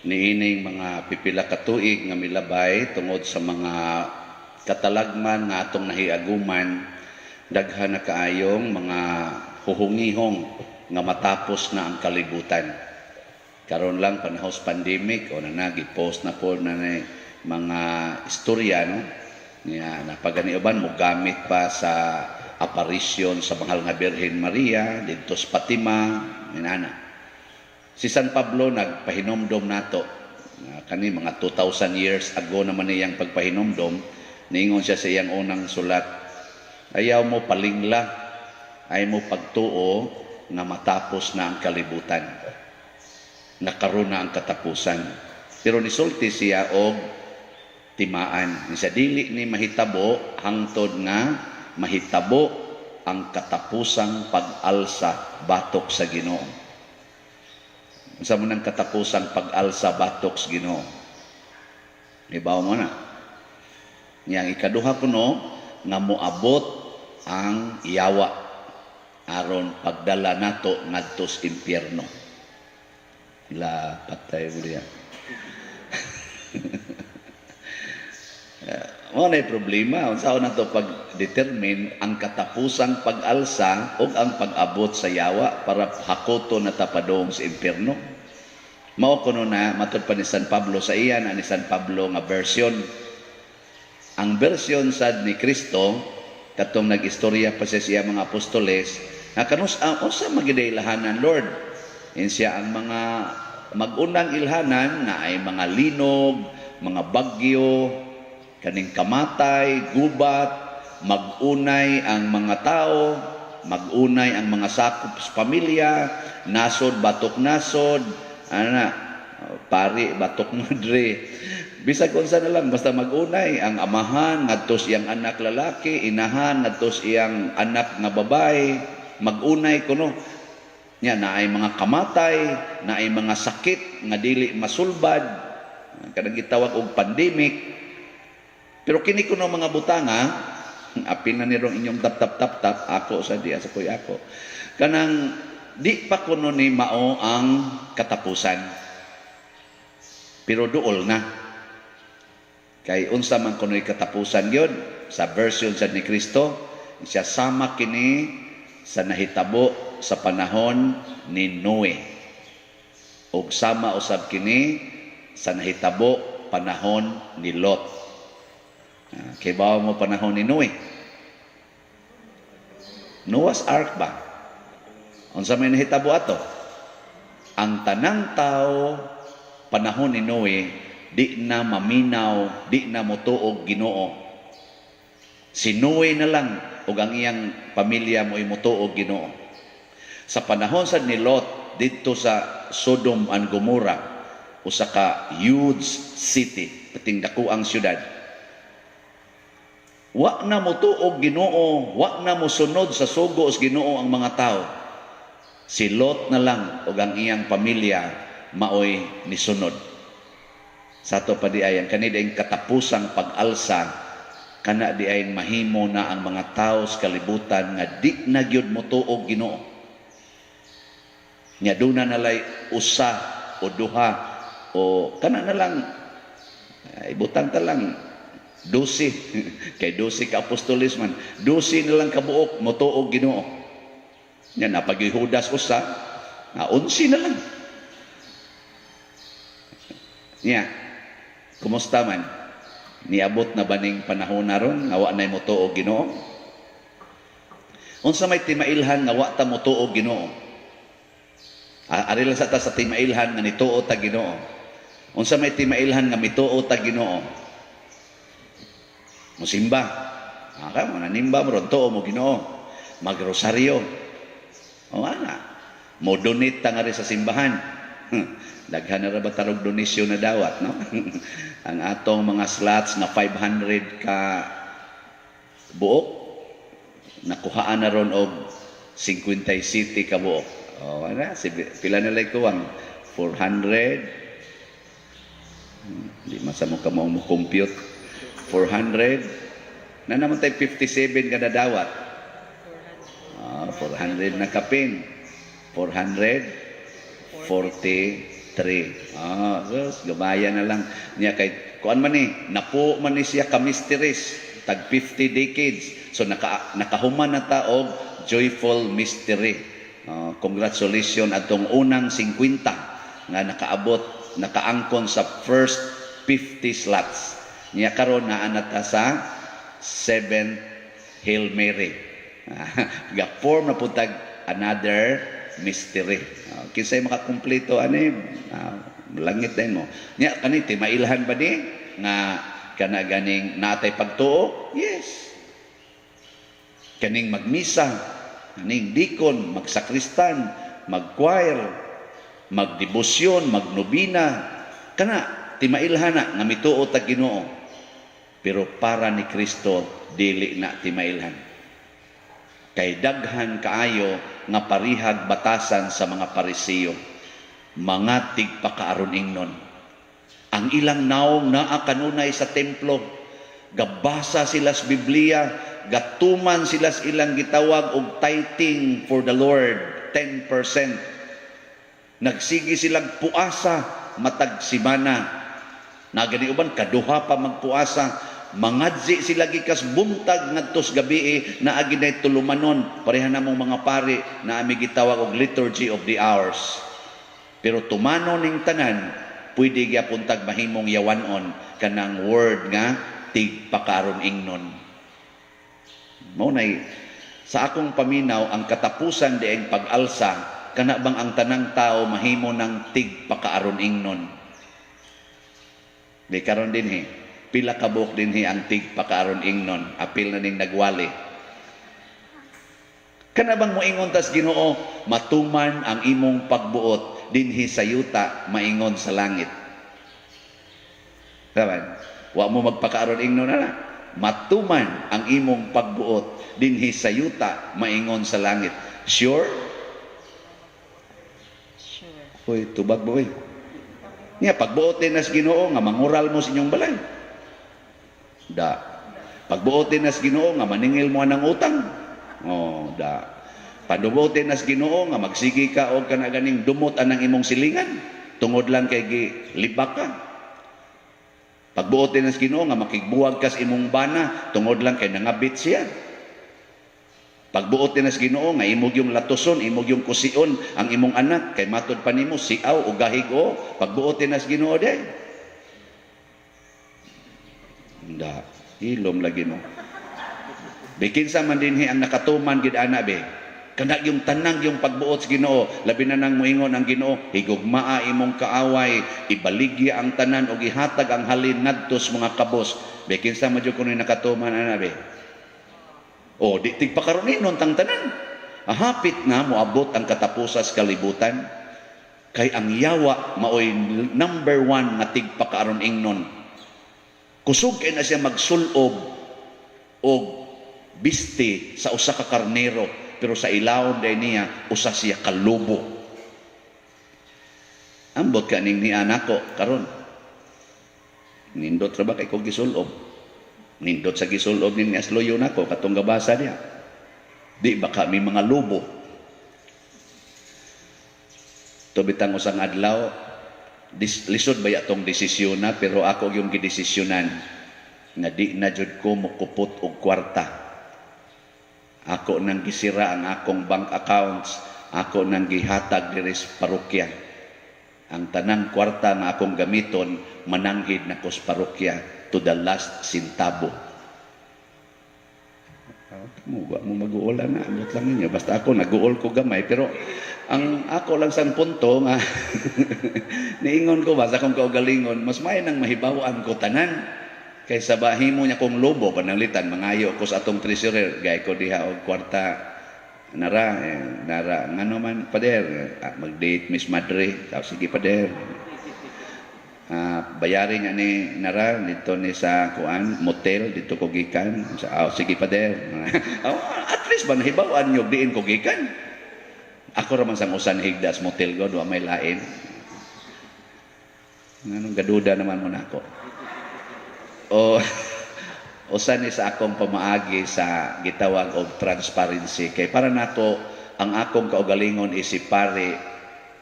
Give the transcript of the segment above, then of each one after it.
Niining mga pipila ka tuig nga milabay, tungod sa mga katalagman nga atong nahiaguman, daghan na kaayong mga huhungihong nga matapos na ang kalibutan. Karon lang, panahon sa pandemic o na, nagi-post na po na na mga istorya, no, niya napagani uban mo gamit pa sa aparisyon sa Mahal nga Birhen Maria didto sa Fatima, inana. Si San Pablo nagpahinomdom nato nga kani mga 2000 years ago naman niyang pagpahinomdom. Niingon siya sa iyang unang sulat, "Ayaw mo palingla, ayaw mo pagtuo nga matapos na ang kalibutan, nakaroon na ang katapusan." Pero nisulti siya og timaan. Sa dili ni mahitabo hangtod nga mahitabo ang katapusang pag-alsa batok sa Ginoo. Unsa man ang katapusang pag-alsa batok sa Ginoo? Ibaw mo na. Yang ikaduha kuno nga moabot ang yawa aron pagdala nato ngadto sa impyerno. La patay mo diya. Mao na problema unsa na to pag-determine ang katapusang pag-alsa o ang pag-abot sa yawa para hakoto na tapadong sa impyerno. Mao kuno na matud pa ni San Pablo sa iya na ni San Pablo nga version. Ang version sad ni Kristo katong nag-istorya pa siya sa iya mga apostoles nga kanus ang unsa magiday ilhanan, Lord? Insiya ang mga mag-unang ilhanan nga ay mga linog, mga bagyo, kaning kamatay, gubat, mag-unay ang mga tao, mag-unay ang mga sakop sa pamilya, nasod batok nasod, ana, pari batok madre. Bisag unsa na lang, basta mag-unay ang amahan ngadto sa iyang anak lalaki, inahan ngadto sa iyang anak nga babae, mag-unay kuno. Nya naay mga kamatay, naay mga sakit nga dili masulbad, kanang gitawag og pandemic. Pero kini kuno mga butanga, apil na nirong inyong tap tap tap tap, ako sa diya sa kuy ako. Kanang di pa kuno ni mao ang katapusan. Pero duol na. Kay unsa man kuno'y katapusan gyud sa version sa ni Kristo, siya sama kini sa nahitabo sa panahon ni Noe. Ug sama usab kini sa nahitabo panahon ni Lot. Kay bawo mo panahon ni Noe? Noah's Ark ba? Unsa may nahitabo ato? Ang tanang tao panahon ni Noe di na maminaw, di na motuog Ginoo. Si Noe na lang ug ang iyang pamilya mo motuog Ginoo. Sa panahon sa ni Lot didto sa Sodom and Gomorrah, usa ka huge city, pating dako ang syudad. Wa na motuog Ginoo, wa na mosunod sa sugo sa Ginoo ang mga tao. Si Lot na lang ug ang iyang pamilya maoy nisunod. Sa ato pa di ay ang kani diay katapusang pag-alsa, kana di ay mahimo na ang mga tao sa kalibutan nga di na gyud motuog Ginoo. Nya duna na lay usa o duha o kana na lang, ibutang ta lang 12 kay 12 ka apostoles man, 12 na lang kabuok motuog Ginoo. Nya napag Judas usa na 11 na lang. Nya kumusta man, niabot na ba ning panahon na ron nga wa nay motuo Ginoo? Unsa may timailhan nga wa ta motuo Ginoo? Ari lang sa ta sa timailhan nga nituo ta Ginoo. Unsa may timailhan nga mituo ta Ginoo? Musimba. Ah, ka mo nanimba mo ron, tuo mo Ginoo. Magrosaryo. O ana. Mo donate ta nga rin sa simbahan. Daghan na ra ba tarog donasyon na dawat, no? Ang atong mga slots na 500 ka buok, nakuhaan na ron og 57 ka buok. O, ana, si, pila na lang kuwang? 400. Di man sa mo ka mo compute. 400. Na naman tayo 57 kada dawat. Ah, 400 na kapin. 447. 3. Ah, sus, gamaya na lang niya kay kuan man ni, napo man ni siya ka mysteries, tag 50 decades. So nakahuman na ta og joyful mystery. Congratulations atong unang 50 nga nakaabot, nakaangkon sa first 50 slots. Niya karon naa na ta sa 7th Hail Mary. Ga-form na pud tag another mystery. Kinsay makakumpleto ani, langit din mo. Nya kani timailhan ba di nga kana ganing natay pagtuo? Yes. Kaning magmisa, kaning dikon, magsakristan, mag-choir, magdebosyon, magnobina, kana timailhan na nga mituo tag Ginoo. Pero para ni Kristo, dili na timailhan. Kay daghan kaayo nga parihag batasan sa mga Parisiyo, mga tigpakaaron ingnon. Ang ilang naong naa kanunay sa templo, gabasa sila sa Biblia, gatuman sila sa ilang gitawag og tithing for the Lord, 10%. Nagsige silang puasa matag simana. Nagani uban kaduha pa magpuasa, mangadzi sila gikas buntag ngadtos gabi, naa ginay tulumanon, pareha namong mga pari na ami gitawag og Liturgy of the Hours. Pero tumano ning tanan, pwede gyapon tag mahimong yawanon kanang word nga tigpakaron ingnon. Mao nay sa akong paminaw, ang katapusan dieng pag-alsa, kana bang ang tanang tao mahimo ng tigpakaaron ingnon. Di karon dinhi, pila ka buok dinhi ang tigpakaaron ingnon? Apil na ning nagwali. Kana bang moingon tas Ginoo, "Matuman ang imong pagbuot dinhi sa yuta maingon sa langit"? Taman, wa mo magpakaaron ingnon na. "Matuman ang imong pagbuot dinhi sa yuta maingon sa langit." Sure? Sure. Hoy, tubag mo eh. Nga pagbuot din nas Ginoo nga mangural mo sa inyong balay. Da. Pagbuot din nas Ginoo nga maningil mo ng utang. Oh, da. Pagbuot din nas Ginoo nga magsige ka og kana ganing dumot anang imong silingan tungod lang kay gi libak ka. Pagbuot din nas Ginoo nga makigbuwag kas imong bana tungod lang kay nangabit siya. Pagbuot din nas Ginoo nga imong yung latuson, imong yung kusion ang imong anak kay matod pa nimo siaw o gahig o pagbuot din nas Ginoo day. Da, ilom lagi mo. Bikinsa man dinhi ang nakatuman gid ana be. Kana yung tanang yung pagbuot sa Ginoo, labi na nang moingon ang Ginoo, "Higugmaa imong kaaway, ibaligya ang tanan og ihatag ang halin ngadto sa mga kabos." Bikinsa man jud kuno nakatuman ana be. O, di tigpakaroon tang tanan. Hapit na moabot ang katapusas kalibutan. Kay ang yawa maoy number one nga tigpakaaron ingnon. Kusog kay na siya magsulob og biste sa usa ka karnero, pero sa ilawom day niya usa siya ka lobo. Ambot ka ning ni anako karon. Nindot ra ba kay ko gisulob? Nindot sa gisulob ning asloyo nako katong gabasa niya. Di ba kami mga lobo? Tubitang usang adlaw, lisod ba tong desisyon na, pero ako yung gidesisyonan nga di na jud ko mokupot og kwarta. Ako nang gisira ang akong bank accounts, ako nang gihatag diri sa parokya. Ang tanang kwarta nga akong gamiton, mananghid na ko sa parokya to the last centavo. Mo mo mag-uol na, ambot lang ninyo. Basta ako nag-uol ko gamay, pero ang ako lang sang punto nga niingon ko ba sa akong kaugalingon, mas may nang mahibaw-an ko tanan kaysa bahimo niya kong lobo. Pananglitan mangayo ko sa atong treasurer, gay ko diha og kwarta nara eh, nara ngano man, pader? Ah, mag-date Miss Madre. Ah, sige, pader. Ah, bayari nga ni nara dito ni sa kuan motel dito ko gikan sa. Ah, sige, pader. Oh, at least ba nahibaw-an nyo diin ko gikan. Ako ra man sang usan higdas motel ko, wa may lain. Nganong gaduda naman mo nako? O usa ni sa akong pamaagi sa gitawag og transparency, kay para nako ang akong kaugalingon isip pare,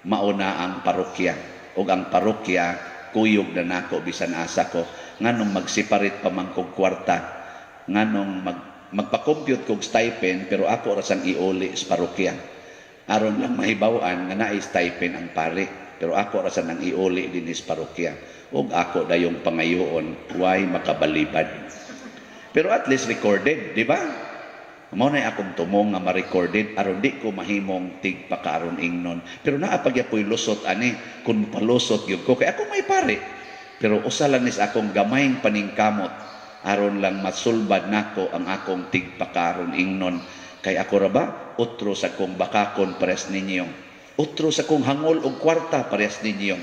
mauna ang parokya. Ug ang parokya kuyog na nako bisan asa ko. Nganong mag-separate pa man kog kwarta? Nganong magpa-compute kog stipend, pero ako ra sang iuli sa parokya? Aron lang mahibaw-an nga naay stipend ang pari. Pero ako ra sa nang iuli dinhi sa parokya. Ug ako dayong pangayoon, why makabalibad. Pero at least recorded, di ba? Mao na akong tumong nga ma-recorded aron di ko mahimong tigpakaaron ingnon. Pero naa pa gyapoy lusot ani kung palusot gyud ko kay ako may pare. Pero usa lang nis akong gamayng paningkamot aron lang masulbad nako ang akong tigpakaaron ingnon. Kay ako ra ba otro sa kong bakakon pares ninyo. Otro sa kong hangol og kwarta pares ninyo.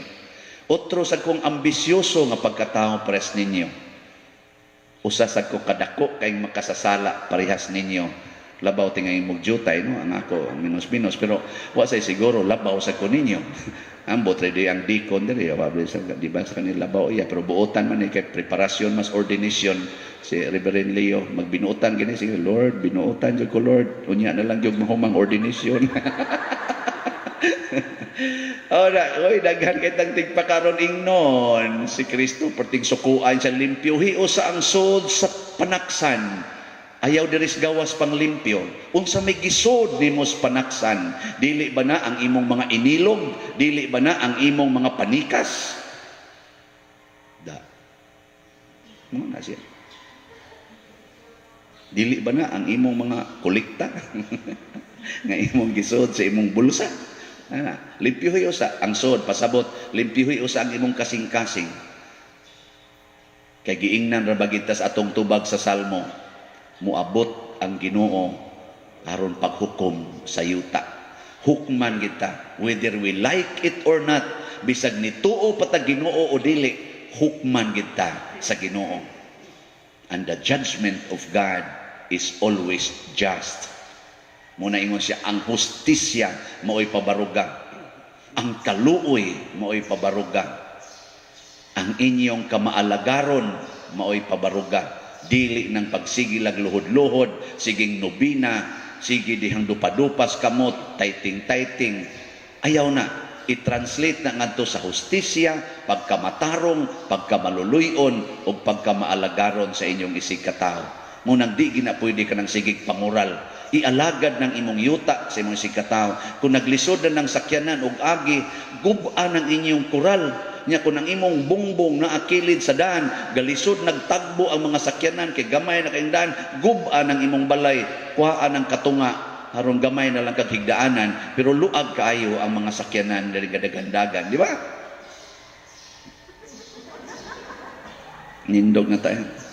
Otro sa kong ambisyoso nga pagkatao pares ninyo. Usa sa ko kadako kay makasasala parehas ninyo. Labaw tingay mog jutay, no, ang ako ang minus-minus, pero wa say siguro labaw sa ko ninyo. Ambot ready ang deacon diri wa sa, di ba, sa kanila labaw iya, pero buotan man ni kay preparasyon mas ordination si Reverend Leo. Magbinuotan gini sige, "Lord, binuotan jud ko, Lord, unya na lang jud mahumang ordination." Ora, oy, daghan kay tang tigpakaron ingnon. Si Kristo perting sukuan siya, "Limpyuhi usa ang sod sa panaksan. Ayaw diri sa gawas pang limpyo. Unsa may gisod nimo sa panaksan? Dili ba na ang imong mga inilog? Dili ba na ang imong mga panikas?" Da. Mo na siya. Dili ba na ang imong mga kolekta nga imong gisod sa imong bulsa? Ana, limpyuhi usa ang sod, pasabot, limpyuhi usa ang imong kasing-kasing. Kay giingnan ra ba kita sa atong tubag sa Salmo, muabot ang Ginoo aron paghukom sa yuta. Hukman kita whether we like it or not, bisag nituo pa ta Ginoo o dili, hukman kita sa Ginoo. And the judgment of God is always just. Muna ingon siya, ang hustisya mao'y pabaruga. Ang kaluoy mao'y pabaruga. Ang inyong kamaalagaron mao'y pabaruga. Dili ng pagsigilag luhod-luhod, siging nobina, sige dihang dupa-dupas kamot, tayting-tayting. Ayaw na. I-translate na ngadto sa hustisya, pagkamatarong, pagkamaluluyon, o pagkamaalagaron sa inyong isig katao. Munang di gina pwede ka ng sigig pangural. Ialagad ng imong yuta sa imong isig katao. Kung naglisod na ng sakyanan og agi, gub-a ng inyong kural. Nya kung ang imong bongbong na akilid sa daan, galisod nagtagbo ang mga sakyanan kay gamay na kayong daan, gub-a ng imong balay, kuhaan ng katunga, aron gamay na lang kag higdaanan, pero luag kaayo ang mga sakyanan diri gadagandagan, di ba? Nindog na tayo.